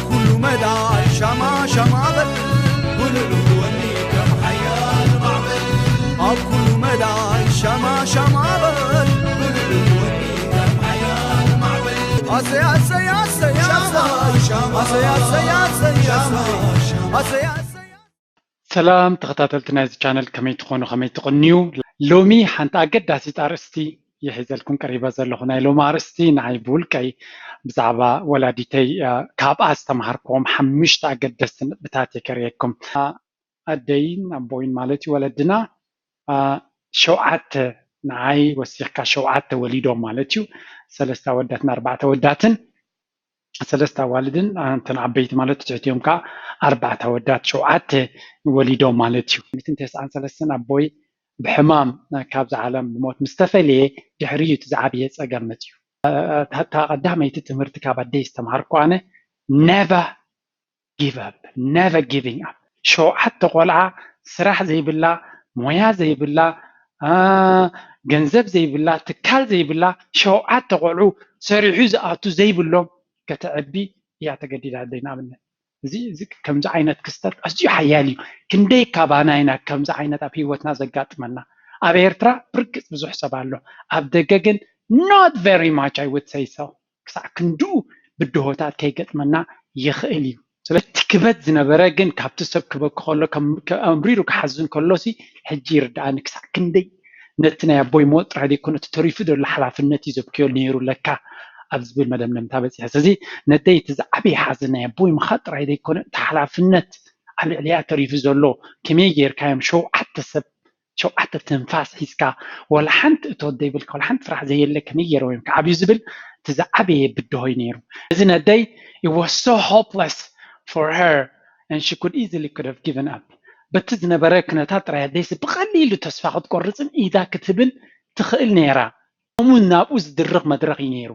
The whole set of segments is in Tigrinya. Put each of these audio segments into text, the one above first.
ኩሉ መዳይ ሻማ ሻማ በል ውልሉ ወኒ ከም ሓያል ማዕበል ኣብ ኩሉ መዳይ ሻማ ሻማ በል ውልሉ ወኒ ከም ሓያል ማዕበል ኣሰይ ኣሰይ ኣሰይ ኣሰይ ኣሰይ ኣሰይ ኣሰይ ኣሰይ ኣሰይ ኣሰይ ሰላም ተኸታተልቲ ናይዚ ቻነል፣ ከመይ ትኾኑ፣ ከመይ ትቕንዩ? ሎሚ ሓንቲ ኣገዳሲት ኣርእስቲ እየ ሒዘልኩም ቀሪበ ዘለኹ። ናይ ሎሚ ኣርእስቲ ንዓይ ብውልቀይ ብዛዕባ ወላዲተይ ካብኣ ዝተምሃርክዎም ሓሙሽተ ኣገደስቲ ነጥብታት እየ ከርእየኩም። ኣደይን ኣቦይን ማለት እዩ ወለድና ሸውዓተ፣ ንዓይ ወሲኽካ ሸውዓተ ወሊዶም ማለት እዩ። ሰለስተ ኣወዳትን ኣርባዕተ ኣወዳትን ሰለስተ ኣዋልድን እተን ዓበይቲ ማለት ትሕቲኦም ከዓ ኣርባዕተ ኣወዳት ሸውዓተ ወሊዶም ማለት እዩ። ሚእትን ተስዓን ሰለስተን ኣቦይ ብሕማም ካብዚ ዓለም ብሞት ምስ ተፈለየ ድሕሪ እዩ እቲ ዝዓበየ ፀገም መፅዩ። እታ ቀዳመይቲ ትምህርቲ ካብ ኣደይ ዝተምሃርኩ ኣነ never give up, never giving up። ሸውዓተ ቆልዓ ስራሕ ዘይብላ፣ ሞያ ዘይብላ፣ ገንዘብ ዘይብላ፣ ትካል ዘይብላ ሸውዓተ ቆልዑ ሰሪሑ ዝኣቱ ዘይብሎም ከተዕቢ እያ ተገዲዳ ኣደይ። ንኣብነት እዚ ከምዚ ዓይነት ክስተት ኣዝዩ ሓያል እዩ። ክንደይ ካባና ኢና ከምዚ ዓይነት ኣብ ህይወትና ዘጋጥመና? ኣብ ኤርትራ ብርግፅ ብዙሕ ሰብ ኣሎ፣ ኣብ ደገ ግን not very much, I would say so። ክሳዕ ክንድኡ ብድሆታት ከይገጥመና ይኽእል እዩ። ስለዚ እቲ ክበድ ዝነበረ ግን ካብቲ ሰብ ክበኪ ከሎ ኣምሪሩ ክሓዝን ከሎሲ ሕጂ ይርድኣኒ ክሳዕ ክንደይ ነቲ ናይ ኣቦይ ሞት ጥራይ ዘይኮነ እቲ ተሪፉ ዘሎ ሓላፍነት እዩ ዘብክዮ ነይሩ ለካ ኣብ ዝብል መደምደምታ በፂሐ። ስለዚ ነደይ እቲ ዝዓበየ ሓዘን ናይ ኣቦይ ምኻድ ጥራይ ዘይኮነ እቲ ሓላፍነት ኣብ ልዕሊኣ ተሪፉ ዘሎ ከመይ ጌርካዮም ሸውዓተ ሰብ ሸውዓተ ትንፋስ ሒዝካ ወላ ሓንቲ እቶት ዘይብልካ ወላ ሓንቲ ስራሕ ዘየለ ከመይ ገይሮም እዮም ክዓብዩ ዝብል እቲ ዝዓበየ ብድሆይ ነይሩ። እዚ ነደይ it was so hopeless for her and she could easily could have given up። በቲ ዝነበረ ኩነታት ጥራይ ኣደይሲ ብቐሊሉ ተስፋ ክትቆርፅን ኢዳ ክትህብን ትኽእል ነይራ። ከምኡ ናብኡ ዝድርኽ መድረኽ እዩ ነይሩ።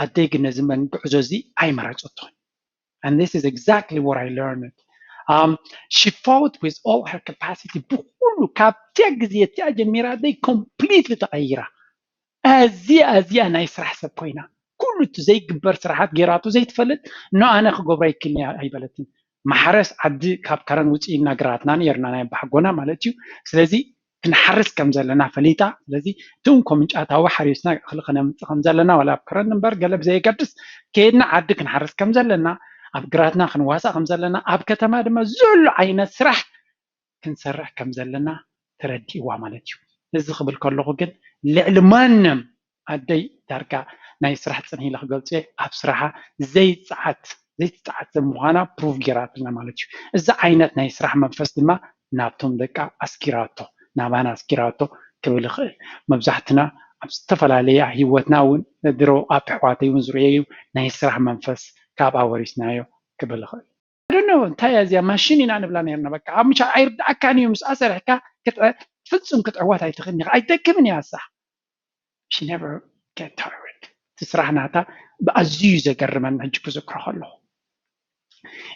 ኣደይ ግን ነዚ መንጉዕዞ እዚ ኣይመረፀቶን። And this is exactly what I learned. Um, she fought with all her capacity. ብኩሉ ካብቲያ ግዜ እቲኣ ጀሚራ ኣደይ completely ተቐይራ። ኣዝያ ኣዝያ ናይ ስራሕ ሰብ ኮይና ኩሉ እቲ ዘይግበር ስራሓት ገይራቶ ዘይትፈልጥ ኖ ኣነ ክገብሮ ኣይክእልን እየ ኣይበለትን። ማሕረስ ዓዲ ካብ ከረን ውፅእ ኢልና ግራትና ነርና ናይ ኣባሓጎና ማለት እዩ። ስለዚ ክንሓርስ ከም ዘለና ፈሊጣ። ስለዚ እቲ እንኮ ምንጫታዊ ሓሪስና እኽሊ ክነምፅእ ከም ዘለና ዋላ ኣብ ክረምቲ እምበር ገለ ብዘየገድስ ከይድና ዓዲ ክንሓርስ ከም ዘለና ኣብ ግራትና ክንዋሳእ ከም ዘለና ኣብ ከተማ ድማ ዝሉ ዓይነት ስራሕ ክንሰርሕ ከም ዘለና ተረዲእዋ ማለት እዩ። እዚ ክብል ከለኹ ግን ልዕሊ ማንም ኣደይ ዳርጋ ናይ ስራሕ ፅንሂ ኢለ ክገልፆ እየ። ኣብ ስራሓ ዘይፅዓት ዘይትፅዓት ሰብ ምዃና ፕሩቭ ጌራትልና ማለት እዩ። እዚ ዓይነት ናይ ስራሕ መንፈስ ድማ ናብቶም ደቃ ኣስኪራቶ ናባና ኣስኪራቶ ክብል ይኽእል። መብዛሕትና ኣብ ዝተፈላለየ ህይወትና እውን ድሮ ኣብ ኣሕዋተይ እውን ዝርእየዩ ናይ ስራሕ መንፈስ ካብኣ ወሪስናዮ ክብል ይኽእል። ኣደኖ እንታይ እያ እዚኣ ማሽን ኢና ንብላ ነርና በቃ ኣብ ምሻ ኣይርድኣካን እዩ ምስኣ ሰሪሕካ ፍፁም ክትዕወት ኣይትኽእልን ኢኻ ኣይትደክምን እያ እሳ። She never get tired። እቲ ስራሕ ናታ ብኣዝዩ ዘገርመኒ ሕጂ ክዝክሮ ከለኹ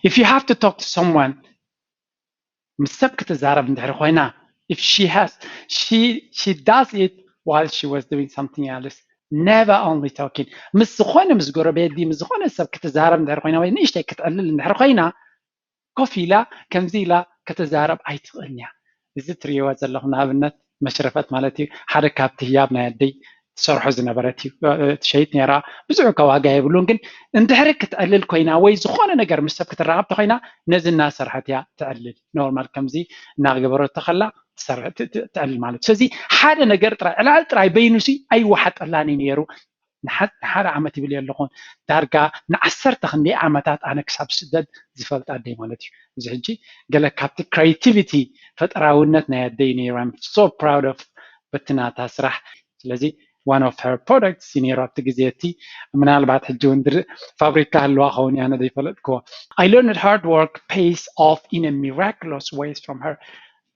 if you have to talk to someone ምስ ሰብ ክትዛረብ እንድሕሪ ኮይና if she has she she does it while she was doing something else, never only talking። ምስ ዝኾነ ምስ ጎረቤት ድዩ ምስ ዝኾነ ሰብ ክትዛረብ እንድሕሪ ኮይና ወይ ንእሽተይ ክትዕልል እንድሕሪ ኮይና ኮፍ ኢላ ከምዚ ኢላ ከተዛረብ ኣይትኽእልን እያ። እዚ ትርእይዋ ዘለኹም ንኣብነት መሽረፈት ማለት እዩ ሓደ ካብቲ ህያብ ናይ ኣደይ ትሰርሖ ዝነበረት እዩ ትሸይጥ ነይራ። ብዙሕ እኳ ዋጋ የብሉን ግን እንድሕሪ ክትዕልል ኮይና ወይ ዝኾነ ነገር ምስ ሰብ ክትራኸብ ተኮይና ነዚ እናሰርሐት እያ ትዕልል። ኖርማል ከምዚ እናገበረቶ ከላ ትዕልል ማለት እዩ። ስለዚ ሓደ ነገር ጥራይ ዕላል ጥራይ በይኑሲ ኣይወሓጠላን እዩ ነይሩ። ንሓደ ዓመት ይብል ኣለኹ ዳርጋ ንዓሰርተ ክንደይ ዓመታት ኣነ ክሳብ ስደድ ዝፈልጣ ኣደይ ማለት እዩ። እዚ ሕጂ ገለ ካብቲ creativity ፈጠራውነት ናይ ኣደይ ነይሩ። I'm so proud of በቲ ናታ ስራሕ። ስለዚ one of her products እዩ ነይሩ ኣብቲ ግዜ እቲ ምናልባት ሕጂ እውን ፋብሪካ ህልዋ ኸውን እያ ዘይፈለጥክዎ። I learned hard work pays off in a miraculous ways from her።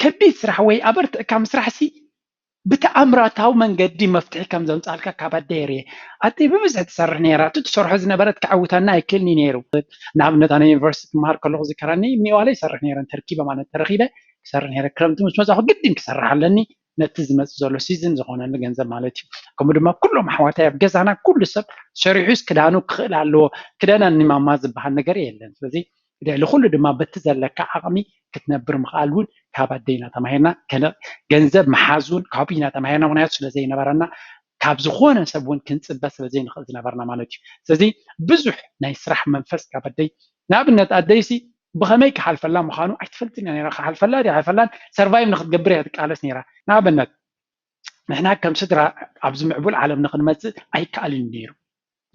ከቢድ ስራሕ ወይ ኣበርትዕካ ምስራሕ ሲ ብተኣምራታዊ መንገዲ መፍትሒ ከም ዘምፃልካ ካብ ኣደይ ርየ። ኣደይ ብብዝሒ ትሰርሕ ነይራ። እቲ ትሰርሖ ዝነበረት ክዕውተና ኣይክእልኒ ነይሩ። ንኣብነት ኣነ ዩኒቨርሲቲ ክመሃር ከለኹ ዝከረኒ እኒዋለ ይሰርሕ ነይረ። ተርኪበ ማለት ተረኺበ ክሰርሕ ነይረ። ክረምቲ ምስ መፃኹ ግድን ክሰርሕ ኣለኒ። ነቲ ዝመፅእ ዘሎ ሲዝን ዝኾነሉ ገንዘብ ማለት እዩ። ከምኡ ድማ ኩሎም ኣሕዋታይ ኣብ ገዛና ኩሉ ሰብ ሰሪሑስ ክዳኑ ክኽእል ኣለዎ። ክደነኒ ማማ ዝበሃል ነገር የለን። ስለዚ ልዕሊ ኩሉ ድማ በቲ ዘለካ ዓቕሚ ክትነብር ምኽኣል እውን ካብ ኣደይ ኢና ተማሂርና። ገንዘብ ምሓዝ እውን ካብኡ ኢና ተማሂርና። ምክንያቱ ስለ ዘይነበረና ካብ ዝኾነ ሰብ እውን ክንፅበ ስለ ዘይንኽእል ዝነበርና ማለት እዩ። ስለዚ ብዙሕ ናይ ስራሕ መንፈስ ካብ ኣደይ ንኣብነት ኣደይሲ ብኸመይ ክሓልፈላ ምዃኑ ኣይትፈልጥን እያ ነራ። ክሓልፈላ ድያ ኣይፈላን ሰርቫይቭ ንክትገብር እያ ትቃለስ ነራ። ንኣብነት ንሕና ከም ስድራ ኣብዚ ምዕቡል ዓለም ንክንመፅእ ኣይከኣልን ነይሩ።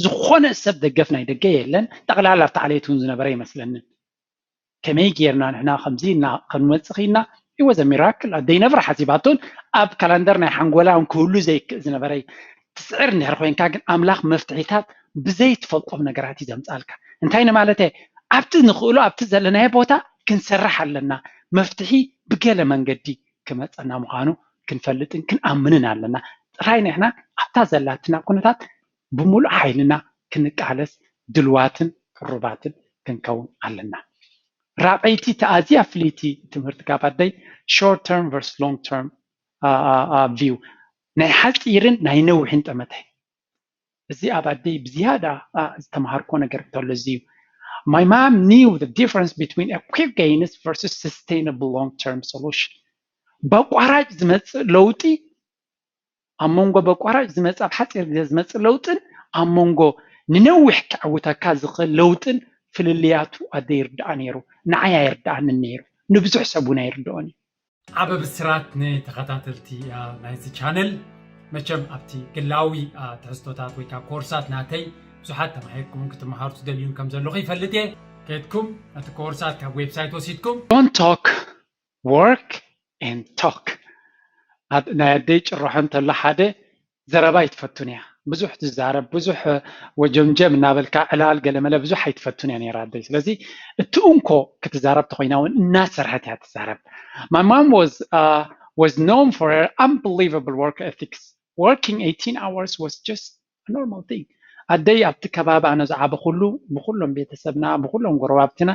ዝኾነ ሰብ ደገፍ ናይ ደገ የለን። ጠቕላላ ኣብቲ ዓሌት እውን ዝነበረ ይመስለንን። ከመይ ጌርና ንሕና ከምዚ እና ክንመፅእ ኽኢልና? ኢወዘ ሚራክል ኣደይ ነብር ሓሲባቶን ኣብ ካላንደር ናይ ሓንጎላ እውን ክህሉ ዘይክእል ዝነበረ ትስዕር እንድሕር ኮይንካ ግን ኣምላኽ መፍትሒታት ብዘይትፈልጦም ነገራት እዩ ዘምፃልካ። እንታይ ንማለት እየ? ኣብቲ ንኽእሎ ኣብቲ ዘለናዮ ቦታ ክንሰርሕ ኣለና። መፍትሒ ብገለ መንገዲ ክመፀና ምዃኑ ክንፈልጥን ክንኣምንን ኣለና። ጥራይ ንሕና ኣብታ ዘላትና ኩነታት ብምሉእ ሓይልና ክንቃለስ ድልዋትን ቅሩባትን ክንከውን ኣለና። ራቐይቲ ተኣዝያ ፍልይቲ ትምህርቲ ካብ ኣደይ short term versus long term view ናይ ሓፂርን ናይ ነዊሕን ጠመተ። እዚ ኣብ ኣደይ ብዝያዳ ዝተምሃርኮ ነገር እንተሎ እዚ እዩ። My mom knew the difference between a quick gains versus sustainable long term solution። በቋራጭ ዝመፅእ ለውጢ ኣብ መንጎ በቋራጭ ዝመፅእ ኣብ ሓፂር ግዜ ዝመፅእ ለውጥን ኣብ መንጎ ንነዊሕ ከዕውተካ ዝኽእል ለውጥን ፍልልያቱ ኣደ ይርድኣ ነይሩ። ንዓይ ኣይርድኣንን ነይሩ፣ ንብዙሕ ሰብ እውን ኣይርድኦን እዩ። ዓበ ብስራት ንተኸታተልቲ ናይዚ ቻነል። መቸም ኣብቲ ግላዊ ትሕዝቶታት ወይ ከዓ ኮርሳት ናተይ ብዙሓት ተማሂርኩም ክትመሃሩ ትደልዩን ከም ዘለኹ ይፈልጥ እየ። ከድኩም ነቲ ኮርሳት ካብ ዌብሳይት ወሲድኩም Don't talk, work and talk። ናይ ኣደይ ጭርሖ እንተሎ ሓደ ዘረባ ኣይትፈቱን እያ። ብዙሕ ትዛረብ፣ ብዙሕ ወጀምጀም እናበልካ ዕላል ገለመለ ብዙሕ ኣይትፈቱን እያ ነይራ ኣደይ። ስለዚ እቲ እንኮ ክትዛረብ ተኮይና እውን እናሰርሐት እያ ትዛረብ። My mom was uh, was known for her unbelievable work ethics. Working eighteen hours was just a normal thing. ኣደይ ኣብቲ ከባቢ ኣነ ዝዓበኹሉ ብኩሎም ቤተሰብና ብኩሎም ጎረባብትና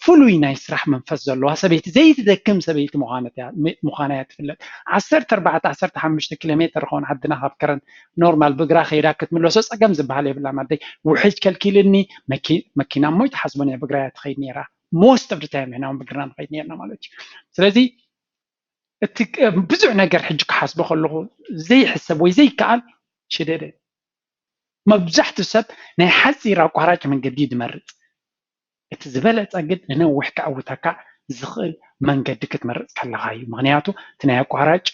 ፍሉይ ናይ ስራሕ መንፈስ ዘለዋ ሰበይቲ ዘይትደክም ሰበይቲ ምዃና እያ ትፍለጥ። ዓሰርተ ኣርባዕተ ዓሰርተ ሓሙሽተ ኪሎ ሜትር ኸውን ዓድና ካብ ከረን ኖርማል ብእግራ ከይዳ ክትምለሶ ፀገም ዝበሃል የብላን። ኣደይ ውሕጅ ከልኪልኒ መኪና እሞ ይትሓስቦን እያ ብእግራ እያ ትኸይድ ነይራ። Most of the time ንሕና እውን ብእግርና ንኸይድ ነርና ማለት እዩ። ስለዚ እቲ ብዙሕ ነገር ሕጂ ክሓስቦ ከለኹ ዘይሕሰብ ወይ ዘይከኣል ሽደደ መብዛሕትኡ ሰብ ናይ ሓፂር ኣቋራጭ መንገዲ እዩ ዝመርፅ። እቲ ዝበለፀ ግን ንነዊሕ ከዕውተካ ዝኽእል መንገዲ ክትመርፅ ከለኻ እዩ። ምክንያቱ እቲ ናይ ኣቋራጭ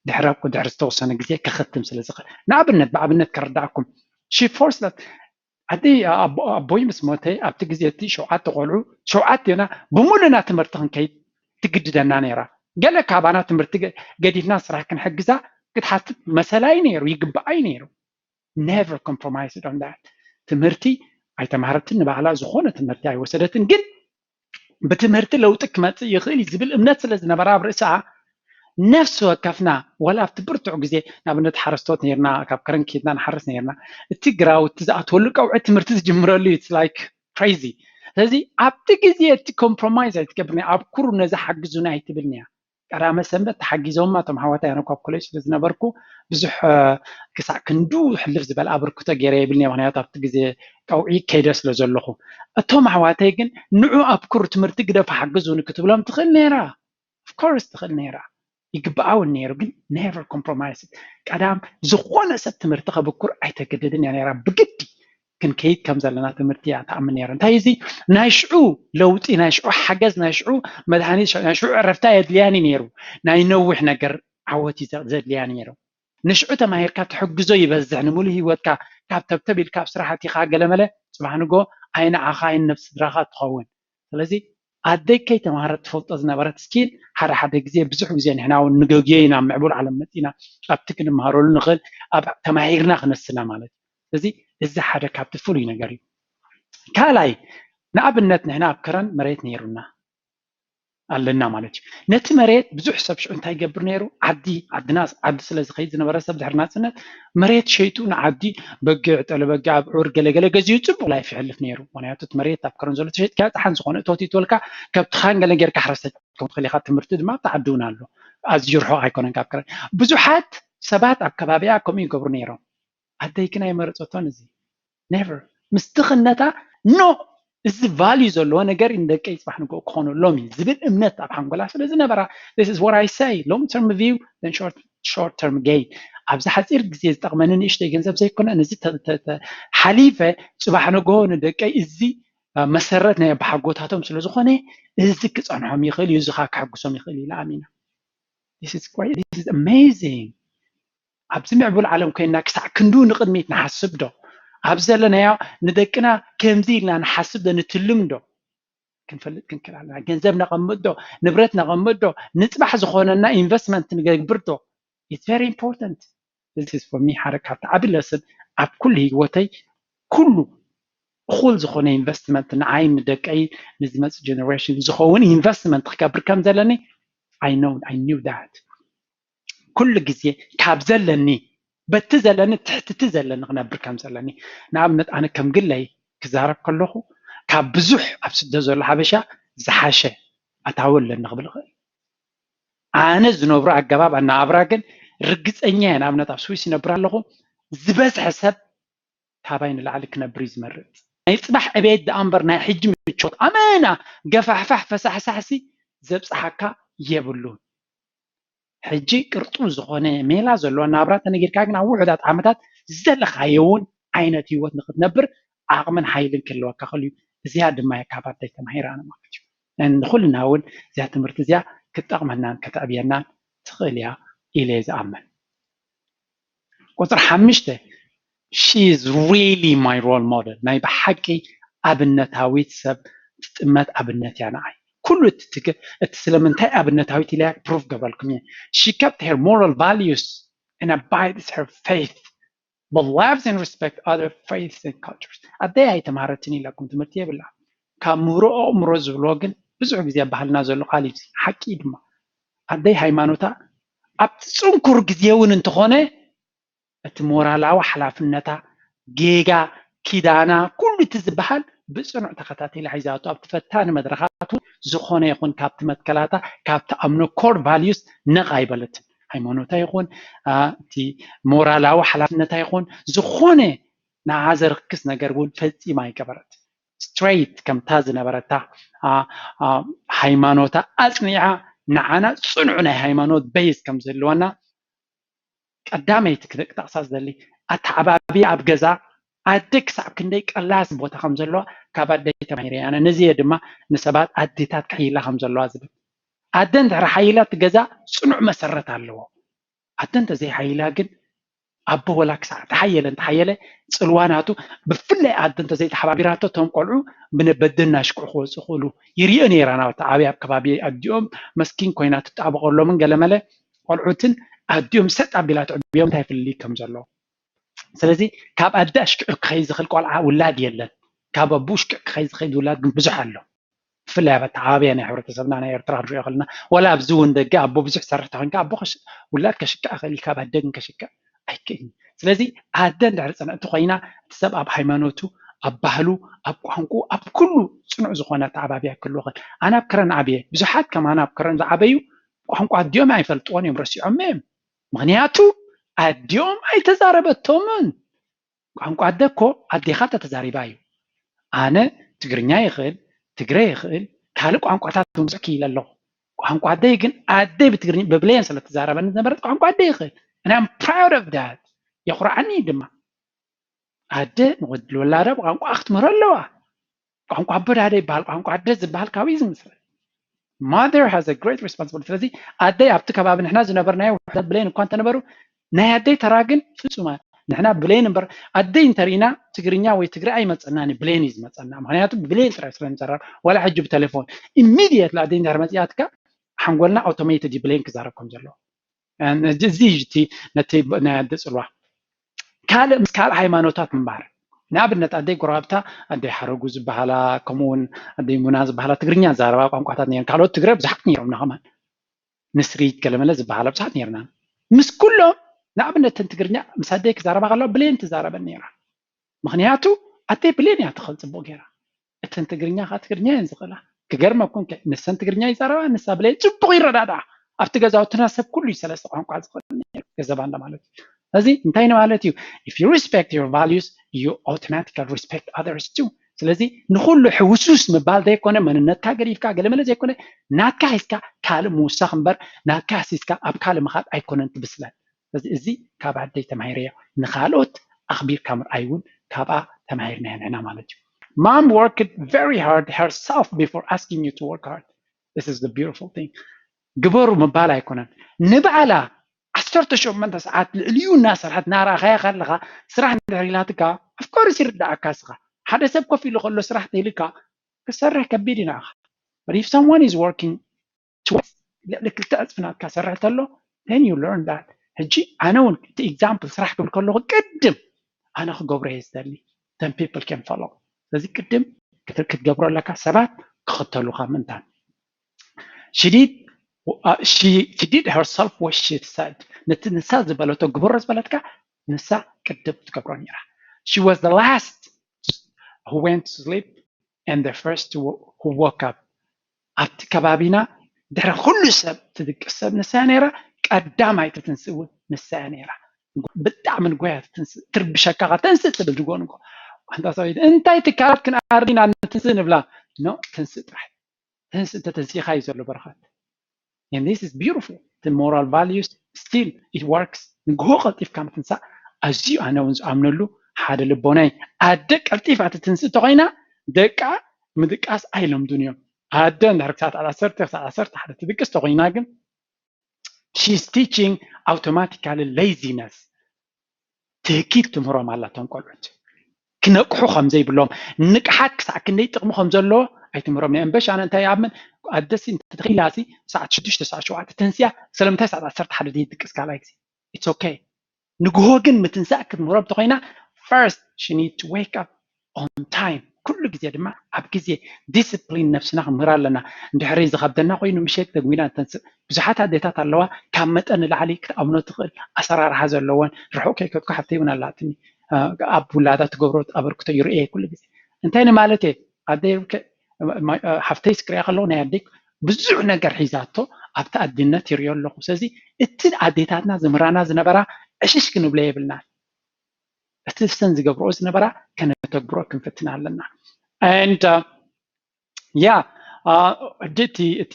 ድሕሪ ድሕሪ ዝተወሰነ ግዜ ክኽትም ስለ ዝኽእል። ንኣብነት ብኣብነት ከረዳእኩም ሽፎር ስለ ኣደይ ኣቦይ ምስ ሞተ ኣብቲ ግዜ እቲ ሸውዓተ ቆልዑ ሸውዓተ ዮና ብምሉና ትምህርቲ ክንከይድ ትግድደና ነይራ። ገለ ካባና ትምህርቲ ገዲፍና ስራሕ ክንሕግዛ ክትሓትት መሰላይ ነይሩ ይግባኣይ ነይሩ። Never compromise on that። ትምህርቲ ኣይተማሃረትን ንባዕላ ዝኾነ ትምህርቲ ኣይወሰደትን ግን ብትምህርቲ ለውጢ ክመፅእ ይኽእል እዩ ዝብል እምነት ስለ ዝነበራ ኣብ ርእሳ ነፍሲ ወከፍና ዋላ ኣብቲ ብርቱዕ ግዜ ንኣብነት ሓረስቶት ነርና ካብ ከረን ኬድና ንሓርስ ነርና እቲ ግራውቲ ዝኣትወሉ ቀውዒ ትምህርቲ ዝጅምረሉ እዩ like crazy። ስለዚ ኣብቲ ግዜ እቲ compromise ኣይትገብርኒ ኣብ ኩሩ ነዚ ሓግዙና ኣይትብልንያ። ቀዳመ ሰንበት ተሓጊዞማ እቶም ሓዋታይ ኣነ ኳብ ኮሌጅ ስለ ዝነበርኩ ብዙሕ ክሳዕ ክንዱ ሕልፍ ዝበል ኣበርክቶ ገይረ የብልኒ ምክንያቱ ኣብቲ ግዜ ቀውዒ ከይደ ስለ ዘለኹ እቶም ኣሕዋተይ ግን ንዑ ኣብ ኩሩ ትምህርቲ ግደፉ ሓግዙኒ ክትብሎም ትኽእል ነይራ። Of course ትኽእል ነይራ ይግብኣ እውን ነይሩ ግን never compromise ቀዳም ዝኾነ ሰብ ትምህርቲ ከብኩር ኣይተገደድን እያ ነይራ ብግዲ ክንከይድ ከም ዘለና ትምህርቲ እያ ትኣምን ነይራ እንታይ እዚ ናይ ሽዑ ለውጢ ናይ ሽዑ ሓገዝ ናይ ሽዑ መድሃኒት ናይ ሽዑ ዕረፍታ የድልያኒ ነይሩ ናይ ነዊሕ ነገር ዓወት እዩ ዘድልያ ነይሩ ንሽዑ ተማሂርካ ትሕግዞ ይበዝሕ ንምሉ ህይወትካ ካብ ተብተብ ኢልካ ኣብ ስራሕ ኣቲኻ ገለመለ ፅባሕ ንጎ ኣይንዓኻ ኣይን ነብሲ ስድራኻ ትኸውን ስለዚ ኣደይ ከይተማሃረት ትፈልጦ ዝነበረት ስኪል ሓደ ሓደ ግዜ ብዙሕ ግዜ ንሕና እውን ንገግዮ ኢና ኣብ ምዕቡል ዓለም መፂና ኣብቲ ክንመሃረሉ ንኽእል ኣብ ተማሂርና ክነስና ማለት እዩ እዚ እዚ ሓደ ካብቲ ፍሉይ ነገር እዩ ካልኣይ ንኣብነት ንሕና ኣብ ከረን መሬት ነይሩና ኣለና ማለት እዩ ነቲ መሬት ብዙሕ ሰብ ሽዑ እንታይ ይገብር ነይሩ ዓዲ ዓድና ዓዲ ስለ ዝኸይድ ዝነበረ ሰብ ድሕሪ ናፅነት መሬት ሸይጡ ንዓዲ በጊዕ ጠለ በጊዕ ኣብዑር ገለገለ ገዚኡ ፅቡቅ ላይፍ ይሕልፍ ነይሩ ምክንያቱ እቲ መሬት ኣብ ከረን ዘሎ ተሸጥካ ፀሓን ዝኾነ እቶት ይትወልካ ከብትኻን ገለ ጌርካ ሕረሰ ከም ትኽእል ኢኻ ትምህርቲ ድማ ኣብቲ ዓዲ እውን ኣሎ ኣዝዩ ርሑቕ ኣይኮነን ካብ ክረን። ብዙሓት ሰባት ኣብ ከባቢኣ ከምኡ ይገብሩ ነይሮም። ኣደይ ግን ኣይመረፀቶን። እዚ never ምስ ድኽነታ no፣ እዚ value ዘለዎ ነገር ንደቀይ ፅባሕ ንግሆ ክኾነሎም እዩ ዝብል እምነት ኣብ ሓንጎላ ስለ ዝነበራ፣ this is what I say, long term view, then short, short term gain። ኣብዚ ሓፂር ግዜ ዝጠቕመኒ ንእሽተይ ገንዘብ ዘይኮነ፣ ነዚ ሓሊፈ ፅባሕ ንግሆ ንደቀይ እዚ መሰረት ናይ ኣባሓጎታቶም ስለ ዝኾነ፣ እዚ ክፀንሖም ይኽእል እዩ፣ እዚ ከዓ ከሐጉሶም ይኽእል እዩ ኢላ ኣሚና። This is amazing። ኣብዚ ምዕቡል ዓለም ኮይንና ክሳዕ ክንዱ ንቕድሚት ንሓስብ ዶ? ኣብ ዘለናዮ ንደቅና ከምዚ ኢልና ንሓስብ ዶ፣ ንትልም ዶ? ክንፈልጥ ክንክእል ኣለና። ገንዘብ ነቐምጥ ዶ? ንብረት ነቐምጥ ዶ? ንፅባሕ ዝኾነና ኢንቨስትመንት ንገብር ዶ? It's very important። This is for me ሓደ ካብቲ ዓቢ lesson ኣብ ኩሉ ህይወተይ። ኩሉ እኹል ዝኾነ ኢንቨስትመንት ንዓይ፣ ንደቀይ፣ ንዝመፅእ ጀነሬሽን ዝኸውን ኢንቨስትመንት ክገብር ከም ዘለኒ I know, I knew that። ኩሉ ግዜ ካብ ዘለኒ፣ በቲ ዘለኒ ትሕቲ እቲ ዘለኒ ክነብር ከም ዘለኒ። ንኣብነት ኣነ ከም ግለይ ክዛረብ ከለኹ ካብ ብዙሕ ኣብ ስደት ዘሎ ሓበሻ ዝሓሸ ኣታዊ ኣለኒ ክብል እኽእል። ኣነ ዝነብሮ ኣገባብ ኣነባብራ ግን ርግፀኛ እየ። ንኣብነት ኣብ ስዊስ ይነብር ኣለኹ፣ ዝበዝሐ ሰብ ካባይ ንላዕሊ ክነብር እዩ ዝመርፅ። ናይ ፅባሕ ዕቤት ደኣ እምበር ናይ ሕጂ ምቾት ኣመና ገፋሕፋሕ ፈሳሕሳሕሲ ዘብፅሓካ የብሉን። ሕጂ ቅርጡብ ዝኾነ ሜላ ዘለዎ ናብራ ተነጊርካ ግን ኣብ ውሑዳት ዓመታት ዝደለኻዮ እውን ዓይነት ህይወት ንክትነብር ዓቕምን ሓይልን ክህልወካ ክእል እዩ። እዚኣ ድማ እየ ካብ ኣደይ ተማሂረ ኣነ ማለት እዩ። ንኩልና እውን እዚኣ ትምህርቲ እዚኣ ክትጠቕመናን ከተዕብየናን ትኽእል እያ ኢለ እየ ዝኣምን። ቁፅሪ ሓሙሽተ she is really my role model። ናይ ብሓቂ ኣብነታዊት ሰብ ትጥመት ኣብነት እያ ንዓይ። ኩሉ እቲ ስለምንታይ ኣብነታዊት ኢለያ ፕሩፍ ገብረልኩም እየ። She kept her moral values and abides her faith, but loves and respect other faiths and cultures። ኣደይ ኣይተማሃረትን ኢለኩም ትምህርቲ የብላ። ካብ ምህሮ ኣእምሮ ዝብሎ ግን ብዙሕ ግዜ ባህልና ዘሎ ቃል እዩ። ሓቂ ድማ ኣደይ ሃይማኖታ ኣብቲ ፅንኩር ግዜ እውን እንተኾነ እቲ ሞራላዊ ሓላፍነታ፣ ጌጋ፣ ኪዳና፣ ኩሉ እቲ ዝበሃል ብፅኑዕ ተኸታቲላ ሒዛቶ ኣብቲ ፈታኒ መድረኻት እውን ዝኾነ ይኹን ካብቲ መትከላታ፣ ካብ ትኣምኖ ኮር ቫልዩስ ነቕ ኣይበለትን። ሃይማኖታ ይኹን እቲ ሞራላዊ ሓላፍነታ ይኹን ዝኾነ ንዓ ዘርክስ ነገር እውን ፈፂማ ኣይገበረት። ስትሬት ከምታ ዝነበረታ ሃይማኖታ ኣፅኒዓ ንዓና ፅኑዕ ናይ ሃይማኖት በይስ ከም ዝህልወና ቀዳመይቲ ክጠቕሳ ዝደሊ ኣተዓባቢ ኣብ ገዛ ኣደ ክሳብ ክንደይ ቀላሲ ቦታ ከም ዘለዋ ካብ ኣደይ ተማሂረ ኣነ። ነዚ እየ ድማ ንሰባት ኣዴታት ክሕይላ ከም ዘለዋ ዝብል። ኣደ እንድሕር ሓይላ እቲ ገዛ ፅኑዕ መሰረት ኣለዎ። ኣደ እንተዘይሓይላ ግን ኣቦ ወላ ክሳዕ ተሓየለ እንተሓየለ ፅልዋ ናቱ ብፍላይ ኣደ እንተዘይተሓባቢራቶ እቶም ቆልዑ ብነበደ እናሽክዑ ክወፁ ይኽእሉ። ይሪኦ ነይራ ናብቲ ዓብይ ኣብ ከባቢ ኣዲኦም መስኪን ኮይና ትጣበቐሎምን ገለመለ ቆልዑትን ኣዲኦም ሰጥ ኣቢላ ትዕብዮም እንታይ ፍልልይ ከም ዘሎ። ስለዚ ካብ ኣደ ኣሽኪዑ ክኸይድ ዝኽእል ቆልዓ ውላድ የለን። ካብ ኣቦ ኣሽኪዑ ክኸይድ ዝኽእል ውላድ ግን ብዙሕ ኣሎ። ብፍላይ ኣብ ኣተዓባብያ ናይ ሕብረተሰብና ናይ ኤርትራ ክንሪኦ ከለና ዋላ ኣብዚ እውን ደገ ኣቦ ብዙሕ ዝሰርሕ ተኮይንካ ኣቦ ውላድ ከሽክዕ ይኽእል እዩ፣ ካብ ኣደ ግን ከሽክዕ ኣይክእልን። ስለዚ ኣደ እንድሕር ፅንዕቲ ኮይና እቲ ሰብ ኣብ ሃይማኖቱ ኣብ ባህሉ ኣብ ቋንቁ ኣብ ኩሉ ፅኑዕ ዝኾነ ኣተዓባብያ ክህልዎ ይኽእል። ኣነ ኣብ ከረን ዓብየ፣ ብዙሓት ከማን ኣብ ከረን ዝዓበዩ ቋንቋ ኣዲኦም ኣይፈልጥዎን እዮም፣ ረሲዖም እዮም። ምኽንያቱ ኣዲኦም ኣይተዛረበቶምን። ቋንቋ ኣደ እኮ ኣዴኻ ተተዛሪባ እዩ። ኣነ ትግርኛ ይኽእል፣ ትግረ ይኽእል፣ ካልእ ቋንቋታት ብዙሕ ክኢለ ኣለኹ። ቋንቋ ኣደይ ግን ኣደይ ብትግርኛ ብብሌን ስለ ትዛረበኒ ዝነበረት ቋንቋ ኣደይ ይኽእል። And I'm proud of that። የኹርዓኒ እዩ ድማ። ኣደ ንወድ- ንወላዳ ብቋንቋ ክትምህሮ ኣለዋ። ቋንቋ ኣቦ ዳደ ይበሃል፣ ቋንቋ ኣደ ዝበሃል ካብኡ እዩ ዝምስረት። Mother has a great responsibility። ስለዚ ኣደይ ኣብቲ ከባቢ ንሕና ዝነበርናዮ ውሕዳት ብሌን እኳ እንተነበሩ ናይ ኣደይ ተራ ግን ፍጹም ንሕና ብሌን እምበር ኣደይ እንተርኢና ትግርኛ ወይ ትግረ ኣይመፀናን እዩ፣ ብሌን እዩ ዝመፀና። ምክንያቱ ብሌን ጥራይ ስለ ንዘራረብ ዋላ ሕጂ ብቴሌፎን ኢሚድየትሊ ኣደይ እንድሕር መፂኣትካ ሓንጎልና ኣውቶሜትድ እዩ ብሌን ክዛረብ ከም ዘለዎ። እዚ እዩ እቲ ነቲ ናይ ኣደ ፅልዋ። ካልእ ምስ ካልእ ሃይማኖታት ምንባር ንኣብነት ኣደይ ጎረባብታ ኣደይ ሓረጉ ዝበሃላ ከምኡውን ኣደይ ሙና ዝበሃላ ትግርኛ ዝዛረባ ቋንቋታት ነይረን። ካልኦት ትግረ ብዙሓት ነይሮምና ከማን ንስሪት ገለመለ ዝበሃላ ብዙሓት ነይርና። ምስ ኩሎም ንኣብነት እተን ትግርኛ ምስ ኣደይ ክዛረባ ከለዋ ብሌን ትዛረበን ነይራ። ምክንያቱ ኣደይ ብሌን እያ ትኽእል ፅቡቕ ገይራ። እተን ትግርኛ ከዓ ትግርኛ እየን ዝኽእላ። ክገርመኩም ከ ንሰን ትግርኛ ይዛረባ ንሳ ብሌን ፅቡቕ ይረዳድኣ። ኣብቲ ገዛውትና ሰብ ኩሉ እዩ ሰለስተ ቋንቋ ዝኽእል ነይሩ፣ ገዛ ባንዳ ማለት እዩ። ስለዚ እንታይ ማለት እዩ? If you respect your values, you automatically respect others too። ስለዚ ንኹሉ ሕውሱስ ምባል ዘይኮነ፣ መንነትካ ገዲፍካ ገለመለ ዘይኮነ፣ ናትካ ሒዝካ ካልእ ምውሳኽ እምበር ናትካ ኣሲስካ ኣብ ካልእ ምኻድ ኣይኮነን ትብስለት። ስለዚ እዚ ካብ ኣደይ ተማሂረዮ፣ ንኻልኦት ኣኽቢርካ ምርኣይ እውን ካብኣ ተማሂርናዮ ንሕና ማለት እዩ። Mom worked very hard herself before asking you to work hard. This is the beautiful thing. ግበሩ ምባል ኣይኮነን፣ ንባዕላ ዓሰርተ ሸሞንተ ሰዓት ልዕሊኡ እናሰርሐት እናረኣኻያ ከለኻ ስራሕ እንድሕር ኢላትካ፣ of course ይርዳኣካ። ስኻ ሓደ ሰብ ኮፍ ኢሉ ከሎ ስራሕ ተይልካ ክሰርሕ ከቢድ እዩ ንዓኻ። But if someone is working twice፣ ልዕሊ ክልተ ዕፅፊ ናትካ ሰርሕ ተሎ፣ then you learn that። ሕጂ ኣነ እውን እቲ example ስራሕ ክብል ከለኹ ቅድም ኣነ ክገብሮ እየ ዝደሊ፣ then people can follow። ስለዚ ቅድም ክትገብሮ ኣለካ፣ ሰባት ክኽተሉኻ ምእንታን። She did uh, she she did herself what she said። ነቲ ንሳ ዝበለቶ ግበሮ ዝበለትካ ንሳ ቅድም ትገብሮ ነይራ። She was the last who went to sleep and the first who woke up። ኣብቲ ከባቢና ድሕሪ ኩሉ ሰብ ትድቅስ ሰብ ንሳ እያ ነይራ። ቀዳማይ ትትንስእ እውን ንሳ እያ ነይራ። ብጣዕሚ ንጎያ ትትንስእ፣ ትርብሸካ፣ ተንስእ ትብል ድጎ ንጎ። ኣንታ ሰበይቲ እንታይ ትካላት ክንኣርዲና ንትንስእ ንብላ። ኖ፣ ትንስእ ጥራሕ። ትንስእ እንተተንሲእካ እዩ ዘሎ በረኸት። And this is beautiful. The moral values still it works. ንግሆ ቀልጢፍካ ምትንሳእ ኣዝዩ ኣነ እውን ዝኣምነሉ ሓደ ልቦናይ። ኣደ ቀልጢፋ ትትንስእ ተኮይና ደቃ ምድቃስ ኣይለምዱን እዮም። ኣደ እንድሕር ክሳብ ዓሰርተ ክሳብ ዓሰርተ ሓደ ትድቅስ ተኮይና ግን she is teaching automatically laziness። ትህኪት ትምህሮም ኣላ እቶም ቆልዑት ክነቅሑ ከም ዘይብሎም፣ ንቅሓት ክሳዕ ክንደይ ጥቕሚ ከም ዘለዎ ኣይትምህሮም። ናይ እምበሽ ኣነ እንታይ ይኣምን፣ ኣደሲ እንተተኺላሲ ሰዓት ሽዱሽተ ሰዓት ሸውዓተ ተንስያ፣ ስለምንታይ ሰዓት ዓሰርተ ሓደ ዘይትድቅስ ካልኣይ ግዜ? It's okay። ንግሆ ግን ምትንሳእ ክትምህሮም ተኮይና first she need to wake up on time። ኩሉ ግዜ ድማ ኣብ ግዜ ዲስፕሊን ነብስና ክንምህር ኣለና። እንድሕሪ ዝኸብደና ኮይኑ ምሸት ተግዊና ንተንስእ። ብዙሓት ኣዴታት ኣለዋ ካብ መጠን ንላዕሊ ክትኣምኖ ትኽእል ኣሰራርሓ ዘለወን፣ ርሑቕ ከይከድኩ ሓፍተይ እውን ኣላትኒ ኣብ ውላዳ ትገብሮ ኣበርክቶ ይርእየ ኩሉ ግዜ። እንታይ ንማለት እየ ኣደይ ሓፍተይ ስክሪያ ከለዉ ናይ ኣደይ ብዙሕ ነገር ሒዛቶ ኣብቲ ኣድነት ይሪኦ ኣለኹ። ስለዚ እቲ ኣዴታትና ዝምህራና ዝነበራ ዕሽሽ ክንብሎ የብልናን። እቲ እሰን ዝገብርኦ ዝነበራ ከነተግብሮ ክንፍትን ኣለና። And yeah ሕጂ እቲ እቲ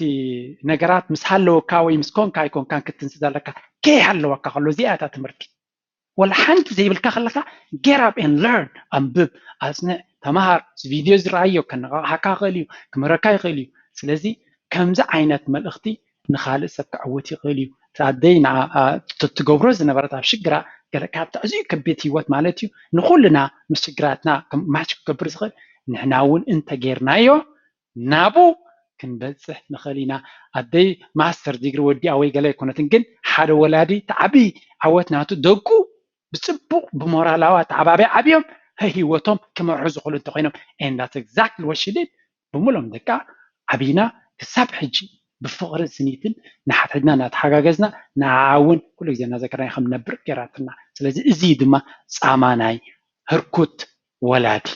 ነገራት ምስ ሃለወካ ወይ ምስ ኮንካ ኣይኮንካን ክትንስእ ዘለካ። ከይሃለወካ ከሎ እዚኣ እታ ትምህርቲ። ወላ ሓንቲ ዘይብልካ ከለካ get up and learn፣ ኣንብብ፣ ኣጽንዕ፣ ተመሃር። እዚ ቪድዮ ዝረኣዮ ከነቃቕሓካ ይኽእል እዩ፣ ክምህረካ ይኽእል እዩ። ስለዚ ከምዚ ዓይነት መልእኽቲ ንኻልእ ሰብ ከዕውት ይኽእል እዩ። ኣደይ ትገብሮ ዝነበረት ኣብ ሽግራ ገለ ካብቲ ኣዝዩ ከቢድ ህይወት ማለት እዩ ንኩልና ምስ ሽግራትና ማች ክገብር ዝኽእል ንሕና እውን እንተጌርናዮ ናቡ ክንበፅሕ ንኽእል ኢና። ኣደይ ማስተር ዲግሪ ወዲኣ ወይ ገለ ኣይኮነትን፣ ግን ሓደ ወላዲ እቲ ዓብዪ ዓወት ናቱ ደቁ ብፅቡቕ ብሞራላዊ ኣተዓባብያ ዓብዮም ህይወቶም ክመርሑ ዝኽእሉ እንተኮይኖም and that's exactly what she did። ብምሎም ደቃ ዓብይና ክሳብ ሕጂ ብፍቕርን ስኒትን ንሓድሕድና እናተሓጋገዝና ንዓዓ እውን ኩሉ ግዜ እናዘከርና ከም ነብር ገይራትና። ስለዚ እዚ ድማ ፃማ ናይ ህርኩት ወላዲ።